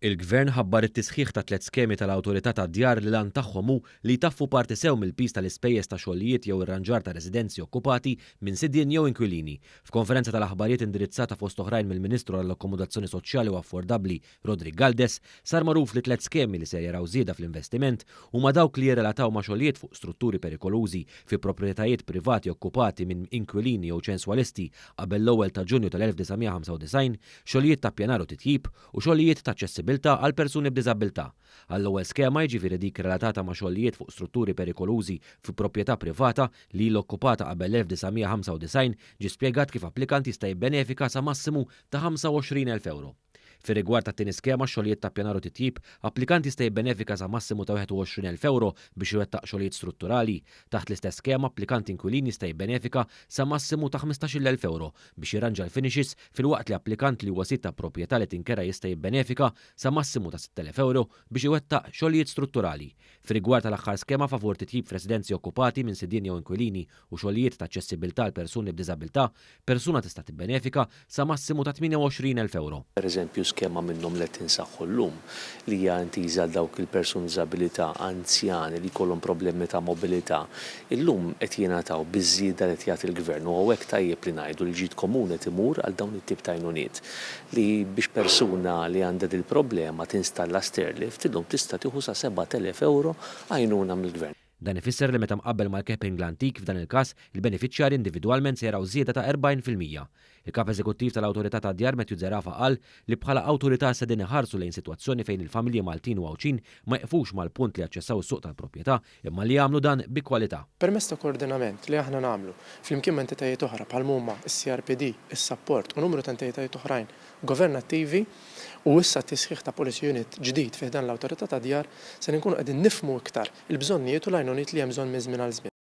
Il-Gvern ħabbar it-tisħiħ ta' tlett skemi tal-Awtorità tad-Djar li l-għan tagħhom hu li jtaffu parti sew mill-piż tal-ispejjeż ta' xogħlijiet jew irranġar ta' residenzi okkupati minn sidien jew inkwilini. F'konferenza tal-aħbarijiet indirizzata fost oħrajn mill-Ministru għall-Akkomodazzjoni Soċjali u Affordabbli Roderick Galdes, sar magħruf li tlett skemi li ser jaraw żieda fl-investiment huma dawk li jirrelataw ma' xogħlijiet fuq strutturi perikolużi fi proprjetajiet privati okkupati minn inkwilini jew ċenswalisti qabel l-ewwel ta' Ġunju tal-1995, xogħlijiet ta' ppjanar u titjib, u xogħlijiet ta' aċċessibilità għal persuni b'diżabbiltà. Għall-ewwel skema, jiġifieri dik relatata ma' xogħlijiet fuq strutturi perikolużi fi proprjetà privata li ilha okkupata qabel l-1995, ġie spjegat kif applikant jista' jibbenefika sa massimu ta' 25,000 ewro. Fir-rigward tat-tieni skema, xogħlijiet ta' ppjanar u titjib, applikant jista' jibbenefika sa massimu ta' 21,000 ewro biex iwettaq xogħlijiet strutturali. Taħt l-istess skema, applikant inkwilin jista' jibbenefika sa massimu ta' 15,000 ewro biex jirranġa l-finishes filwaqt li applikant li huwa sid ta' proprjetà li tinkera jista' jibbenefika sa massimu ta' 6,000 ewro biex iwettaq xogħlijiet strutturali. Fir-rigward tal-aħħar skema favur titjib f'residenzi okkupati minn sidien jew inkwilini u xogħlijiet ta' aċċessibbiltà għal persuni b'diżabilità, persuna tista' tibbenefika sa massimu ta' 28,000 ewro. Pereżempju skema minnhom li qed insaħħu llum li hija intiża għal dawk il-persuni b'diżabilità anzjani li jkollhom problemi ta' mobilità, illum qed jingħataw biż-żieda li qed jagħti l-Gvern u hawnhekk tajjeb li ngħidu li l-ġid komuni qed imur għal dawn it-tip ta' għajnuniet li biex persuna li għandha dil-problema tinstalla stairlift illum tista' tieħu sa 7,000 ewro għajnuna mill-Gvern. Dan ifisser li meta mqabbel mal-capping l-antik f'dan il-każ, il-benefiċjarji individwalment se jaraw żieda ta' 40%. Il-Kap Eżekuttiv tal-Awtorità tad-Djar Matthew Zerafa qal li bħala awtorità sedin iħarsu lejn sitwazzjoni fejn il-familji Maltin u Għawdxin ma jiqfux mal-punt li jaċċessaw is-suq tal-proprjetà imma li jagħmlu dan bi kwalità. Permezz ta' koordinament li aħna nagħmlu flimkien ma' entitajiet oħra bħal m'huma s-CRPD, is-Sapport u numru ta' entitajiet oħrajn governattivi u issa t-tisħiħ ta' Policy Unit ġdid fi ħdan l-Awtorità tad-Djar, ser inkunu qegħdin nifhmu iktar il-bżonnijiet u l-għajnuniet li hemm bżonn minn żmien għal żmien.